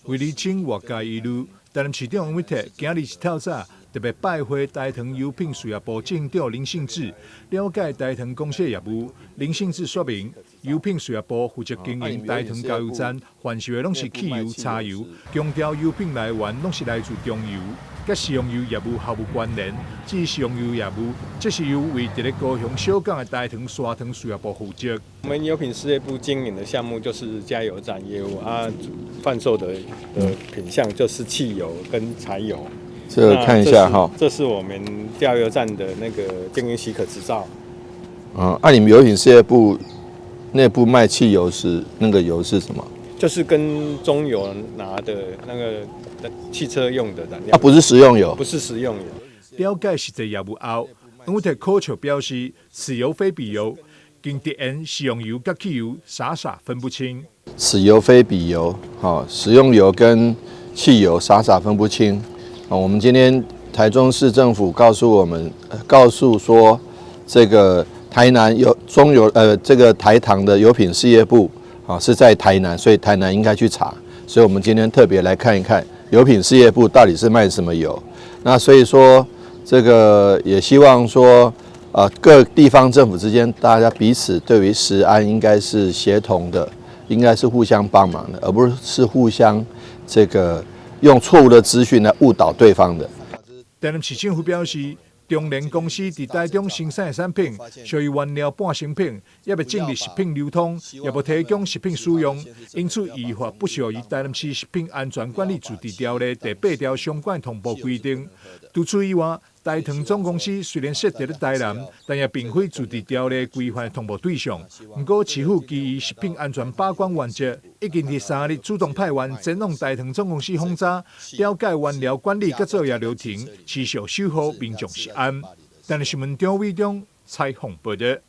為釐清外界疑慮，台南市長黃偉哲今日一透早特別拜會台糖油品事業部執行長林信志，了解台糖公司的業務。林信志說明，油品事業部負責經營台糖加油站，販售的攏是汽油、柴油，強調油品來源攏是來自中油，佮食用油業務毫無關聯。至於食用油業務，這是由位佇咧高雄小港的台糖沙糖事業部負責。我們油品事業部經營的項目就是加油站業務啊，販售的品項就是汽油跟柴油。這個看一下哈，這是我們加油站的那個經營許可執照。嗯，啊，你們油品事業部內部賣汽油是那個油是什麼？就是跟中油拿的那個汽車用的燃料。啊，不是食用油，不是食用油。了解實際業務後，黃偉哲口笑表示，此油非彼油，竟直言食用油佮汽油傻傻分不清。此油非彼油，好，食用油跟汽油傻傻分不清。啊，我們今天台中市政府告訴我們，告訴說，這個台南有中油，這個台糖的油品事業部啊是在台南，所以台南應該去查。所以我們今天特別來看一看油品事業部到底是賣什麼油。那所以說，這個也希望說，各地方政府之間大家彼此對於食安應該是協同的，應該是互相幫忙的，而不是互相這個用錯誤的資訊來誤導對方的。台南市政府表示，中聯公司佇台中生產的產品屬於原料半成品，猶未進入食品流通，也無提供食品使用，因此依法不屬於台南市食品安全管理自治條例第八條相關通報規定。除此以外，台糖總公司雖然設佇咧台南，但也並非自治條例規範通報對象。毋過，市府基於食品安全把關原則，已經佇3日主動派員前往台糖總公司訪查，了解原料管理佮作業流程，持續守護民眾食安。台視新聞張偉中採訪報道。